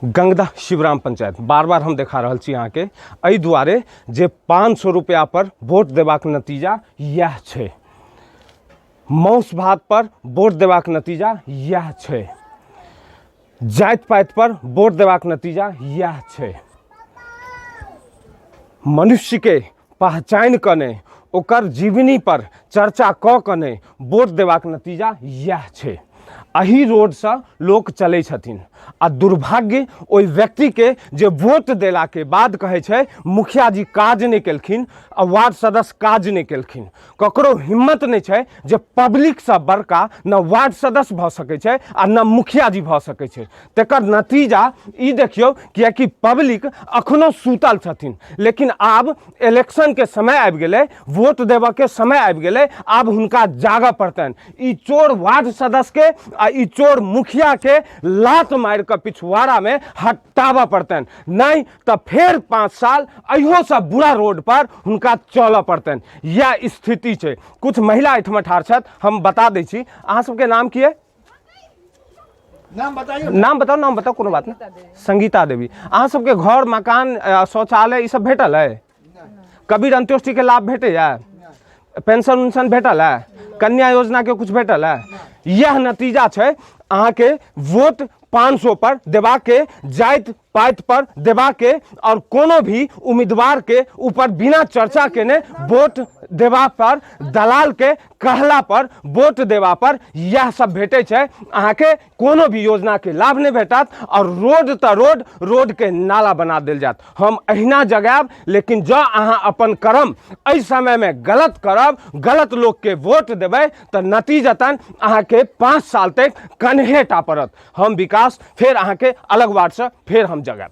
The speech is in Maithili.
गंगदा शिवराम पंचायत बार बार हम देखा रहल छी अहाँके एहि दुआरे जे 500 रुपया पर वोट देबाक नतीजा इएह छै। माउस भात पर वोट देबाक नतीजा इएह छै। जाति पाति पर वोट देबाक नतीजा इएह छै। मनुष्यके पहचानि कऽ नहि, ओकर जीवनी पर चर्चा कऽ कऽ नहि वोट देबाक नतीजा इएह छै। एही रोडसँ लोक चलै छथिन आ दुर्भाग्य ओहि व्यक्तिके जे वोट देलाके बाद कहै छै मुखिया जी काज नहि केलखिन आ वार्ड सदस्य काज नहि केलखिन। ककरो हिम्मत नहि छै जे पब्लिकसँ बड़का न वार्ड सदस्य भऽ सकै छै आ न मुखिया जी भऽ सकै छै। तकर नतीजा ई देखियौ, किएकि पब्लिक अखनो सुतल छथिन, लेकिन आब इलेक्शनके समय आबि गेलै, वोट देबऽके समय आबि गेलै, आब हुनका जागऽ पड़तनि। ई चोर वार्ड सदस्यके आ ई चोर मुखियाके लात मारि कऽ पिछुआड़ामे हटाबऽ पड़तनि, नहि तऽ फेर 5 साल अहियोसँ बुरा रोड पर हुनका चलऽ पड़तनि। इएह स्थिति छै। कुछ महिला एहिठमा ठाढ़ छथि, हम बता दै छी। अहाँ सबके नाम की अइ? नाम बताइयो। नाम बताउ, नाम बताउ, कोनो बात नहि। संगीता देवी। अहाँ सबके घर, मकान, शौचालय ई सब भेटल अइ? कबीर अंत्योष्टि के लाभ भेटैया? पेंशन उंशन भेटल है? कन्या योजना के कुछ भेटल है? यह नतीजा छै अहाँके वोट 500 पर देबाके, जाति पाति पर देबाके और कोनो भी उम्मीदवार के ऊपर बिना चर्चा केने वोट देबा पर, दलाल के कहला पर वोट देबा पर यह सब भेटै छै। अहाँके कोनो भी योजना के लाभ नहि भेटत और रोड तऽ रोड, रोड के नाला बना देल जायत। हम अहिना जगायब, लेकिन जँ अहाँ अपन कर्म एहि समयमे गलत करब, गलत लोकके वोट देबै, तऽ नतीजतन अहाँके 5 साल तक कन्हेटा पड़त। हम विकास फेर अहाँके अलग वार्डसँ फेर हम जगायब।